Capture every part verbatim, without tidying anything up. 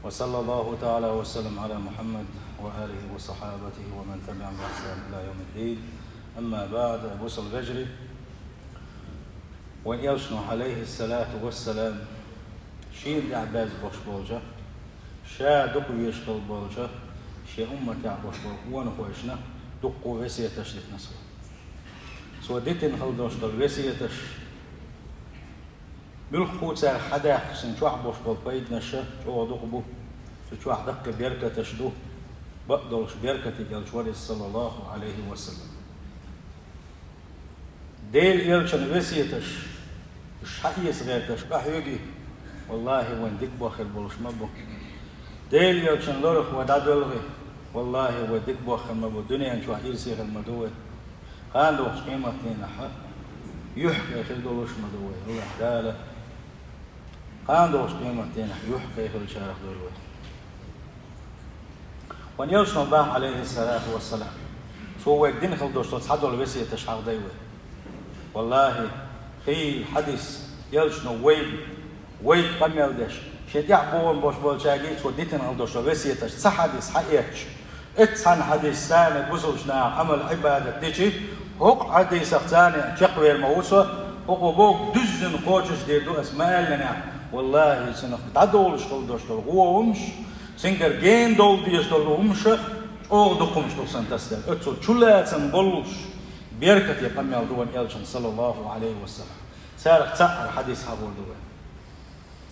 وصلى الله تعالى وسلم على محمد وآله وصحابته ومن تبعهم بإحسان إلى يوم الدين. أما بعد، бусалба вежарий, вайн Элчано, عليه الصلاة والسلام, шена тӀехьа баьзза болуш болча, ша дукха везаш хилла болча, шен умматехь болуш болу къонахошна дуккха весеташ дитина цо. Цо дитина хилла долуш долу весеташ, муьлхха а цара хьадаьккхича, цуьнан чохь болуш болу пайданаш чӀогӀа дукха бу, цу чохь даккхий беркаташ ду, бакъдолуш беркате Элча вара иза, саллаллаху Ӏалайхи ва саллам. Делан Элчан весеташ, уьш хьаэца гӀерташ къахьоьгий, валлахӀи, вайн дика боххур болуш ма бу. Делан Элчан лорах вай дӀадоьлхий, валлахӀи, вай дика боххур ма бу, дуьнен чохь ирсе хир ма ду вай. Кхана догӀучу къематдийнахь юьхькӀай хир долуш ма ду вай, АллахӀ Дала. Кхана догӀучу къематдийнахь юьхькӀай хиллачарах дойла вай. Вайн Элчано боху, Ӏалайхи ссалату вассалам, цо вайга дина хилла долуш долу цхьадолу весеташ хьахадай вай. ВаллахӀи, хийла хьадис, Элчано вайга, вайга къамел деш, шен тӀаьхьа богӀун болуш болчаьрга цо дитина хилла долуш долу весеташ цхьа хьадис хьаэцча, оцу цхьана хьадисца бусалба наха Ӏамал-Ӏибадат дичи, хӀокху хьадисах царна чекхвер ма ву со, хӀокхо боху дуьззина кхочушдийр ду ас ма аьллинехь, валлахӀи, цунах дӀадолуш хилла долуш долу гӀо хӀумаш, цуьнгара гена довла дезаш долу хӀумаш чӀогӀа дукха хӀумаш ду сан тасдер. Оццул чулацам боллуш, беркате къамел ду вайн Элчан, саллаллаху Ӏалайхи ва саллам. Царах цхьаъ хьадис хьахор ду вай.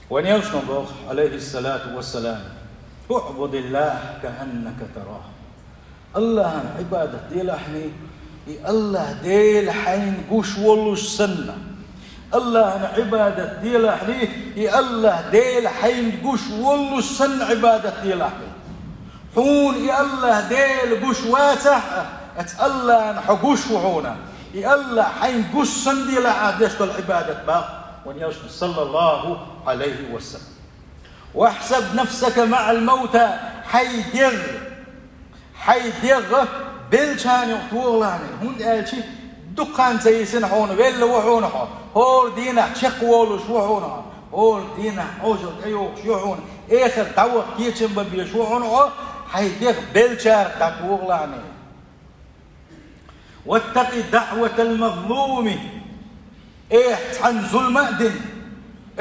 Вайн Элчано боху, Ӏалайхи ссалату вассалам: «УӀбудиллахӀа кааннака тарахӀу». АллахӀана Ӏибадат делахьний, и АллахӀ Дела хьайна гуш воллуш санна. АллахӀана Ӏибадат делахьний, и АллахӀ Дела хьайна гуш воллуш санна Ӏибадат делахьний. Хьуна и АллахӀ Дела гуш вацахь а, оцу АллахӀана хьо гуш ву хьуна. И АллахӀ хьайна гуш санна делахь ахь деш долу Ӏибадат боху вайн Элчано, саллаллаху Ӏалайхи ва саллам. «ВахӀсаб нафсака маӀал мавта», хьайн дегӀ, хьайн дегӀ беллачарна юкъа тохалахьаний, хӀунда аьлча дукха хан ца йисина хьуна, велла ву хьуна хьо, хӀора дийнахь чекхволуш ву хьуна хьо, хӀора дийнахь Ӏожалла тӀейогӀуш ю хьуна, эхар дӀаваха кечам бан безаш ву хьуна хьо, хьайн дегӀ беллачарах дӀатохалахьаний. «Ваттакъи даӀватал мазлуми». Эхь, цхьанна зулам а дина,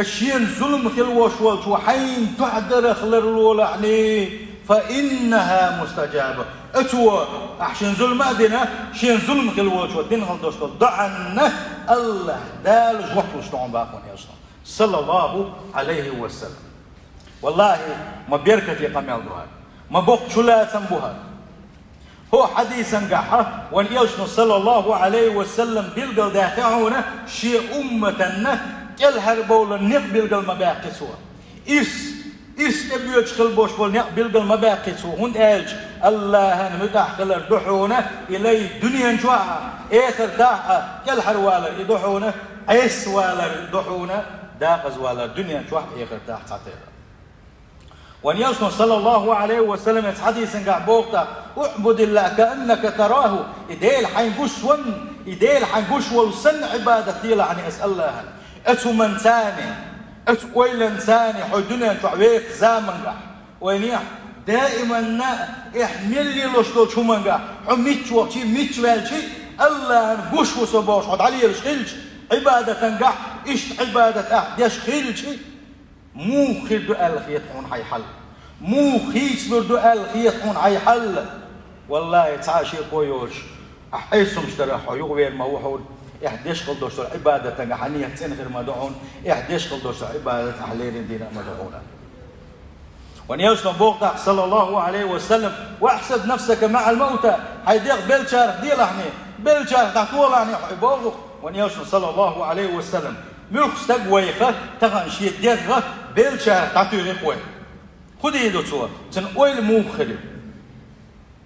шена зулам хила волуш волчо хьайна дуӀа дарах ларлолахьаний, «фа иннахӀа мустажаба». Оцо, ахь шена зулам а дина, шена зулам хила волчо дина хилла долуш долу дуӀанна АллахӀ Дала жоп луш ду хьуна боху вайн Элчано, саллаллаху Ӏалайхи ва саллам. ВаллахӀи, ма беркате къамел ду хӀара, ма боккха чулацам бу хӀара. ХӀокху хьадисангахь вайн Элчано, саллаллаху Ӏалайхи ва саллам, билгалдаьккхи хьуна шен умматана кӀелхьарбовлан некъ билгал ма баьккхи цо. Ирс, ирс тӀебоьдуш хила болуш болу некъ билгал ма баьккхи цо, хӀунда аьлча АллахӀана муьтӀахь хилар ду хьуна и лай дуьнен чохь а, эхартахь а, кӀелхьарвалар и ду хьуна, Ӏеса валар ду хьуна, декъаза валар дуьнен чохь а, эхартахь а цхьатерра. Вайн Элчано, саллаллаху Ӏалайхи ва саллам, оцу хьадисангахь боху тӀаккха: «УӀбудиллахӀа кааннака тарахӀу», и Дела хьайна гуш ван, и Дела хьайна гуш волуш санна Ӏибадат делахьаний ас АллахӀана. Оцу хӀуманца, оцу ойланца хьо дуьнен чохь веха замангахь, вайнехь, даиманна а эхь мел лелош долчу хӀумангахь, хьо мичча вахчий, мичча ваьлчий, АллахӀана гуш ву со бохуш хьо дӀалелаш хилча, Ӏибадатангахь, иштта Ӏибадат ахь деш хилча, муха хир ду аьлла хета хьуна хьайн хьал? Муха хийцалур ду аьлла хета хьуна хьайн хьал? ВаллахӀи, цхьа а шеко йоцуш, ахь Ӏеса хӀумаш дарах хьо юхавер ма ву хьуна, ахь деш хила долуш долу Ӏибадатангахь хьан нийят цӀена хир ма ду хьуна, ахь деш хила долуш долу Ӏибадат ахь леррина дийр а ма ду хьуна. Вайн Элчано боху тӀаккха, саллаллаху Ӏалайхи ва саллам: «ВахӀсаб нафсака маӀал мавта», хьайн дегӀ беллачарах делахьаний, беллачарах дӀатохалахьаний хьо, и боху вайн Элчано, саллаллаху Ӏалайхи ва саллам. Муьлхха стаг вайх тахана шен дегӀ беллачарах дӀатуьйхи-кх вай. ХӀун дийр ду цо? Цуьнан ойла муха хир ю?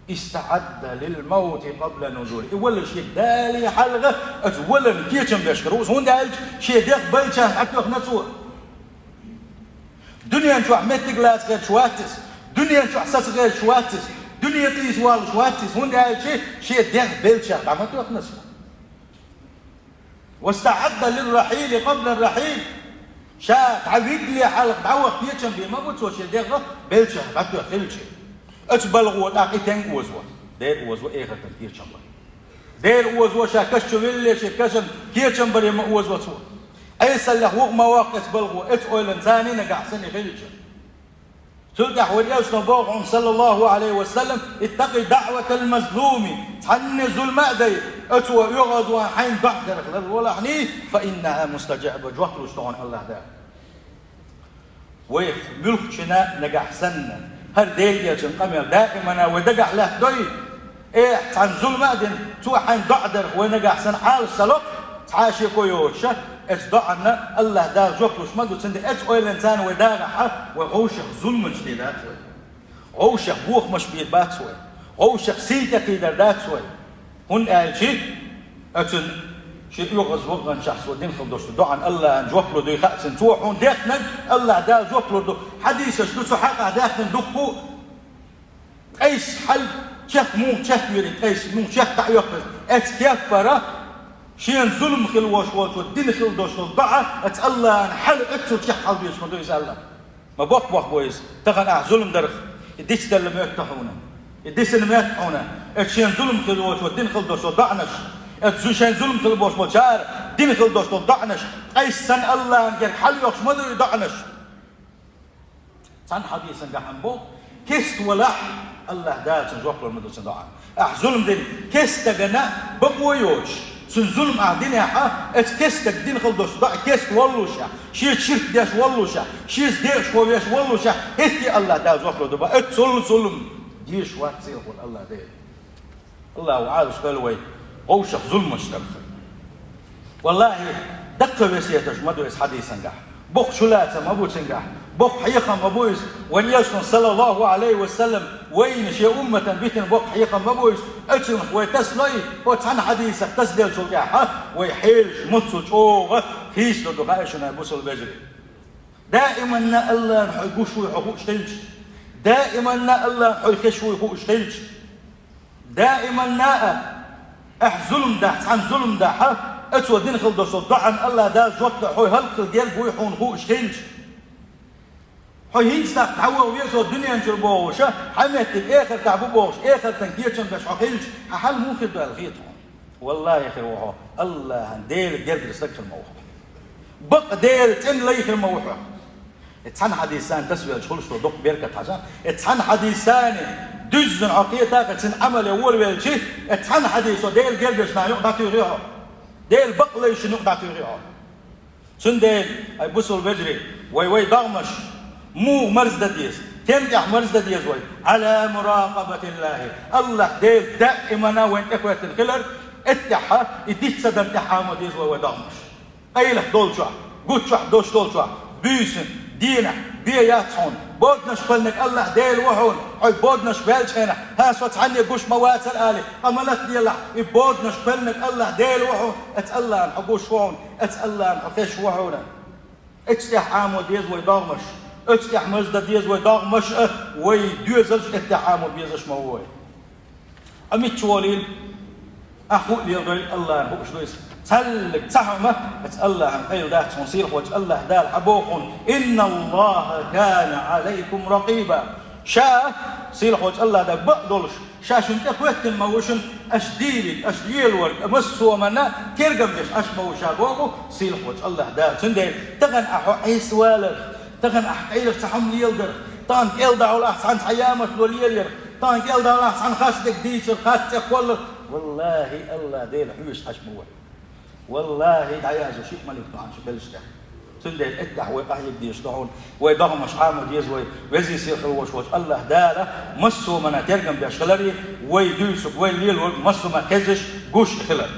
«ИстаӀадда лил мавти къабла нузули». И валар шега далале хьалха, оцу валарна кечам беш хир ву иза, хӀунда аьлча шен дегӀ беллачарах дӀатоьхна цо. Дуьнен чохь меттиг лаца гӀерташ вац иза, дуьнен чохь саца гӀерташ вац иза, дуьне къийса воллуш вац иза, хӀунда аьлча шен дегӀ беллачарах дӀа ма тоьхна цо. «ВастаӀадда лиррахьили къабла рахьил». Ша дӀавигале хьалха дӀаваха кечам бе ма бу цо шен дегӀ белча дӀатоьхна хилча. Оцу балгӀо тӀаккха и тенга озо. Дера озо эхартан кечам бар. Дера озо ша каш чу виллале шен кашан кечам баре ма озо цо. Ӏесаллех вуха ма воккху эцу балгӀо, эцу ойланца нагахь санна и хилча. Цул тӀаьхьа вайн элчано боху хьуна, саллаллаху Ӏалайхи ва саллам: «Иттакъи даӀватал мазлуми», цхьанне зулма а дай, оцо оьгӀазвахана хьайна доӀа дарх ларлолахьний, «фа иннаха мустажаба», жоп луш ду хьуна АллахӀ Дала. Вай муьлххачунна нагахь санна, хӀара Делан элчан къамел даимана вай дагахь лаьттадой, э, цхьанна зулма а дина, цо хьайна доӀа дарх вай нагахь санна Ӏалаш ца ло, цхьа а шеко йоцуша, эцу доӀанна АллахӀ Дала жоп луш ма ду, цундела эцу ойланца вай дагахьа, вай гӀовшах зулманаш де дац вай. ГӀовшах бохамаш бийр бац вай. ГӀовшах сий тӀекхийдар дац вай. ХӀунда аьлча, оцун шен оьгӀаз ваханчохь цо дина хила долуш доӀанна АллахӀана жоп лур дуй хаьа цунна. Цо хьуна дехнарг АллахӀ Дала жоп лур ду. Хьадисаш ду цу хьакъехь даьхна дуккха а. Ткъайс хьал чехка муха чехка вирий, ткъайс муха чехка дӀа а йоккхуш, эцу кеппара шена зулам хила волуш волчо дина хила долуш долу доӀа, эцу АллахӀана хьала оццул чехка хьалабезаш ма ду иза АллахӀ. Ма боккха боху иза. Тахана ахь зулам дарх, и дицделла моьтту хьуна. И дисина моьтту хьуна. Эцу шена зулам хила волчо дина хила долуш долу доӀанаш, эцу зу-, шена зулам хила болуш болчара дина хила долуш долу доӀанаш, ткъайс санна АллахӀана герга хьала йоккхуш ма ду и доӀанаш. Цхьана хьадисан гахьам бу, кеста валахь, АллахӀ Дала цунна жоп лур ма ду цунна доӀанна. Ахь зулам дина кеста стагана бакъо йоцуш, цуьнан зулам ахь динехьа, эцу кеста стага дина хила долуш доӀа кеста воллушехь, шеца ширк деш воллушехь, шеца декъашхо веш воллушехь, хӀетте АллахӀ Дала жоп лур ду бан, оццул зулам дезаш вац сийлахь волу АллахӀ Дела. АллахӀа Ӏалаш хила вай гӀовшах зулманаш дарх. ВаллахӀи, даккха весеташ ма ду иза хьадисан гахь. Боккха чулацам ма бу цуьнгахь. Боккха хьехам ма бу иза. Вайн элчано, саллаллаху Ӏалайхи ва саллам, вайна шен умматана битина боккха хьехам ма бу иза. Оцунах вай тасалой, хӀо цхьана хьадисах тасаделлачул тӀаьхьа вай хьелаш муьлхха чӀогӀа хийцалур ду хаьий шуна, бусалба вежарий. Даиманна АллахӀана хьо гуш вуй хьо хууш хилча. Даиманна АллахӀана хьо хезаш вуй хууш хилча. Даиманна а, ахь зулам дахь, цхьана зулам дахьа, оцо дина хила долуш долу доӀанна АллахӀ Дала жоп лур ду, хьо хӀаллакьхила герга вуй хьуна хууш хилча. Хьо хӀинца дӀаваха веза дуьнен чуьра бохуша, хьан меттиг эхартахь бу бохуш, эхартан кечам беш хьо хилча, хьан хьал муха хир ду аьлла хета хьуна? ВаллахӀи, хир ву хьо, АллахӀана Делан гергара стаг хир ма ву хьо. Бакъ Делан цӀена лай хир ма ву хьо. И цхьана хьадисана тасавелча хуьлуш долу дукха беркат хьажа. И цхьана хьадисана дуьззина хьо кхетахь, цуьнан Ӏамале волавелча, и цхьана хьадисо Делан гергарчу нахана юкъа дӀатуьйхи хьо. Делан бакъ лайшна юкъа дӀатуьйхи хьо. Цундела, ай бусалба вежарий, вай, вай догӀмаш муха марздан деза? Стенна тӀехь марздан деза вай? Ӏала муракъабатиллахӀи. АллахӀ Дела даимана вайна тӀехӀоьттина хилар, эттехьа, и диц ца дан тӀехь Ӏамо деза вай, вай догӀмаш. Къайлаха долчохь, гуччохь долуш долчохь, буьйсанна, дийнахь, бен яц хьуна. Боданаш кхоьллинарг АллахӀ Дела ву хьуна, хьо боданаш ваьллачу хенахь, хӀан, со цхьанне гуш ма вацара али, къа ма латделахь, и боданаш кхоьллинарг АллахӀ Дела ву хьуна, эцу АллахӀана хьо гуш ву хьуна, эцу АллахӀана хьо хезаш ву хьуна. Эцу тӀехь Ӏамо деза вай догӀмаш, эцу тӀехь марздан деза вай догӀмаш а, вай доьзалш эцу тӀехь Ӏамо безаш ма ву вай. Ткъа мичча волийла, ахь хӀуъа леладойла, АллахӀана хууш ду иза. Цхьаллиг цхьа хӀума, эцу АллахӀана къайла дац хьуна, сийлахь волчу АллахӀ Дала хьан боху хьуна: «Инналлаха кана Ӏалайкум ракъиба». Ша, сийлахь волчу АллахӀ Дала бакъ долуш, ша шуна тӀехӀоьттина ма ву шуна, аша дийриг, аша лелорг, массо а хӀуманна тергам деш аша ма ву ша боху, сийлахь волчу АллахӀ Дала. Цундела тахана ахь хьо Ӏеса валарх, тахана ахь къайлаха цхьа хӀума леладарх, тахана кӀелдахьула ахь цхьаьна цхьа ямартло лелаярх, тахана кӀелдахьула ахь цхьаьна хастаг дийцарх, хатта цӀе кхолларх, валлахӀи, АллахӀ Дела хьоьжуш хьаьжна ма ву. ВаллахӀи, дӀаязъю шиъ малик тахана шу беллачу тӀехь. Цундела эттехь вай къахьега дезаш ду хьуна, вай догӀмаш Ӏамо деза вай, везий сийлахь волуш волчу АллахӀ Дала массо а хӀуманна тергам беш хилар, вай дуьйцург, вай лелорг массо а хӀума хезаш, гуш хилар.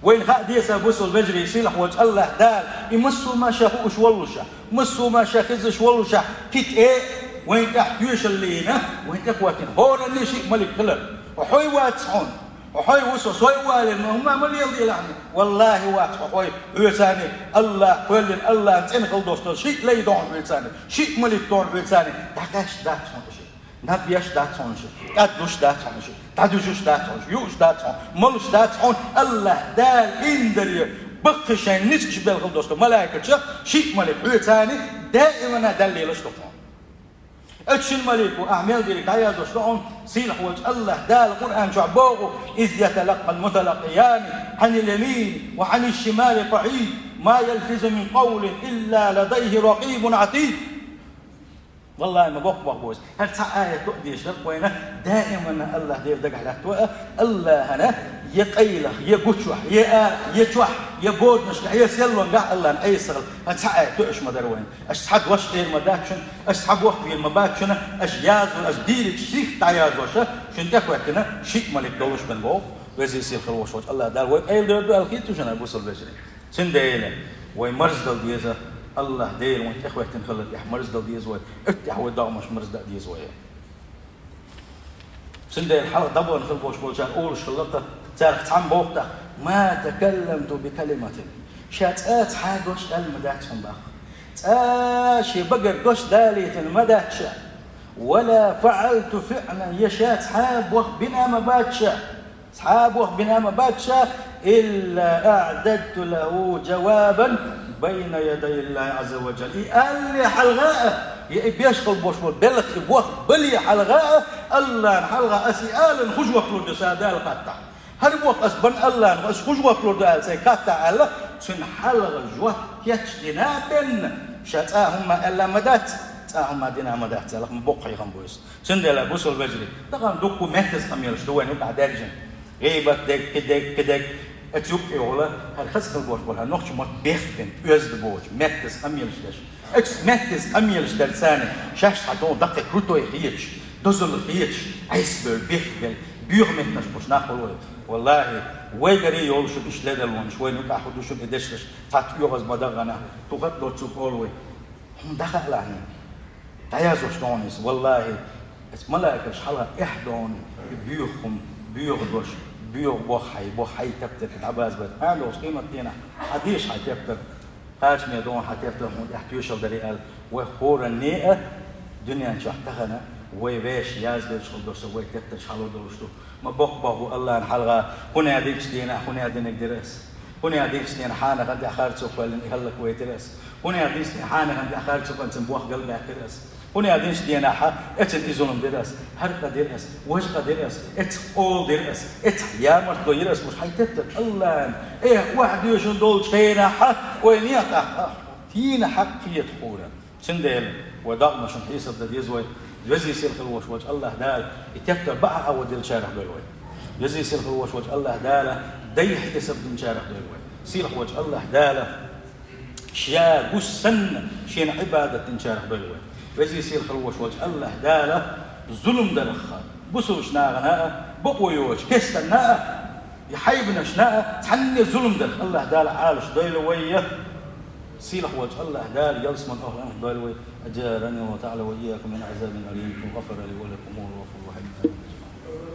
Вайна хаа деза, бусалба вежарий, сийлахь волчу АллахӀ Дала, и массо а хӀума ша хууш воллушехь, массо а хӀума ша хезаш воллушехь, кхин тӀе вайна тӀехь тоьшалла йина, вайна тӀехӀоьттина хӀоранна шиъ малик хилар. Хьо хьой вац хьуна. Хьой ву со, сой валийна, но хӀума ма леладелахь. ВаллахӀи, вац хьо хьой хьоьцарний, АллахӀ кхоьллина, АллахӀана цӀена хила долуш долу шиъ лай догӀна хьоьцарний, шиъ малик догӀна хьоьцарний, дӀакъаьсташ дац хьуна уьш, набъеш дац хьуна уьш, кӀадлуш дац хьуна уьш, дӀадуьжуш дац хьуна уьш, юуш дац хьуна, молуш дац хьуна, АллахӀ Дала индале Баккхий шайн ницкъаш белхал долуш долу малайкашех шиъ малик хьоьцани даимана даллелаш ду хьуна. Оцу шина малико ахьа мел дерг дӀаяздеш ду хьуна, сийлахь волчу АллахӀ Дала Къуръан чохь боху: «Из яталаккхал муталаккхияни, хьанил ямини ва хьаниш шимали къаӀид, ма ялфизу мин къавлин илла ладайхи ракъибун атид». Валлахи, ма боккха боху боза. ХӀара цхьа аят а дешнарг вайна даимана АллахӀ Дела дагахь латтаво а, АллахӀана я къайлах, я гучохь, я арахь, я чохь, я боданашкахь, я селлонгахь АллахӀана Ӏеса хила. ХӀара цхьа аят а тоьаш ма дара вайна. Аша цхьа дош эр ма дац шуна, аша цхьа бохк бийр ма бац шуна, аша яздо, аша дийриг стих дӀаяздо аша, шуна тӀехӀоьттина шиъ малик долуш бен боху, везий сийлахь хила волуш волчу АллахӀ Дала вай къайладевр ду аьлла хета шуна, бусалба вежарий? Цундела вай марздала деза, АллахӀ Дела вайна тӀехӀоьттина хилар тӀехь марздала деза вай, оьттехь вай догӀмаш марзда а деза вай. Цундела хьалха дӀабахана хила болуш болчара олуш хилла-кх, царах цхьамма боху тӀаккха: «Ма такалламту би калиматин». Ша цкъа а цхьа а дош аьлла ма дац хьуна баккха. Цкъа а шен багара дош далийтина ма дац ша. «Ва ла фаӀалту фиӀлан», я ша цхьа а боху бина ма бац ша. Цхьа а боху бина ма бац ша, «илла аӀдадту лаху жавабан байна ядай Аллахи Ӏазза ва жалла». И алале хьалха а, я и беш хила болуш болу белхан и боху бале хьалха а, АллахӀна хьалха аса и аларна хӀун жоп лур ду сан Дала хаттахь. ХӀара боху аса бан АллахӀна, аса хӀун жоп лур ду аьлла сайга хаттахь аьлла, цуьнан хьалха жоп кечдина а бен, ша цкъа а хӀумма аьлла ма дац, цкъа а хӀумма дина ма дац аьлла, ма боккха хьехам бу иза. Цундела, бусалба вежарий, тахана дуккха меттаза къамелаш ду вайн юкъахь даьржина. ГӀийбат дерг, кхидерг, кхидерг. Оцу юккъехула, хӀара хаза хила болуш болу, хӀара нохчийн мотт бехк бина, оьзда боцу, меттаза къамелаш деш. Оцу меттаза къамелаш дерг царна шаьш цхьа догӀу даккхий крутой хеташ, дозалла хеташ, Ӏеса бевлла, бехк бевлла, боьха меттанаш болуш нах хуьлу вай. Валлахи, вайгара йолу шуьга иштта ледарлонаш, вайн юкъахь хӀун ду шуьга и дешнаш, цхьацца оьгӀаз ма дахана, тухат доццуг олу вай. ХӀума даха а лахьна. ДӀаяздеш догӀу иза, валлахи, аса малайкаш хьалха эхь догӀу, и боьха хӀума, боьха дош, боьха боху хьайн, боху хьайн тептар дӀабазбайта. Ӏан долчу къематдийнахь хьан деша хьайн тептар, кхачаме догӀу хьан тептар хьуна тӀехь тоьшалла дарий аьлла, вай хӀоранна а дуьнен чохь тахана, вай вешан яздеш хила долуш сан вай тептарш хьалур долуш ду. Ма боккха боху АллахӀна хьалха, хӀун а динчу дийнахь, хӀун а динарг дира ас. ХӀун а динчу дийнахь хьанахана тӀехь харцо кхоьллина и хӀаллаквайтира ас. ХӀун а динчу дийнахь хьанахана тӀехь харцо кхоьллина цуьнан бохк галбаьккхира ас. ХӀун а динчу дийнахь эцна и зулам дира ас, хӀара къа дира ас, важа къа дира ас, эцна къола дира ас, эцна ямартло йира ас, уьш хьайн тептар АллахӀна, э, охьадоьшуш долчу хенахь, вай некъахь, а, дийна хьакъ кхета хьуна. Цундела вай догӀмашна хьесап дан деза вай, везий сийлахь хила волуш волчу АллахӀ Дала и тептар бакъахьа а ван диллинчарах дойла вай. Везий сийлахь хила волуш волчу АллахӀ Дала дайх хьесап динчарах дойла вай. Сийлахь волчу АллахӀ Дала ша гуш санна шена Ӏибадат динчарах дойла вай. Везий сийлахь хила волуш волчу АллахӀ Дала зулам дарх, бусулба нахана а, бакъо йоцуш кестана а, и хьайбанашна а цхьанне зулам дарх АллахӀ Дала Ӏалаш дойла вай. Сийлахь волчу АллахӀ Дала ялсаман охьанах дойла вай. أجارني الله تعالى وإياكم من عذاب أليم، وغفر لي ولكم، وهو الغفور الرحيم.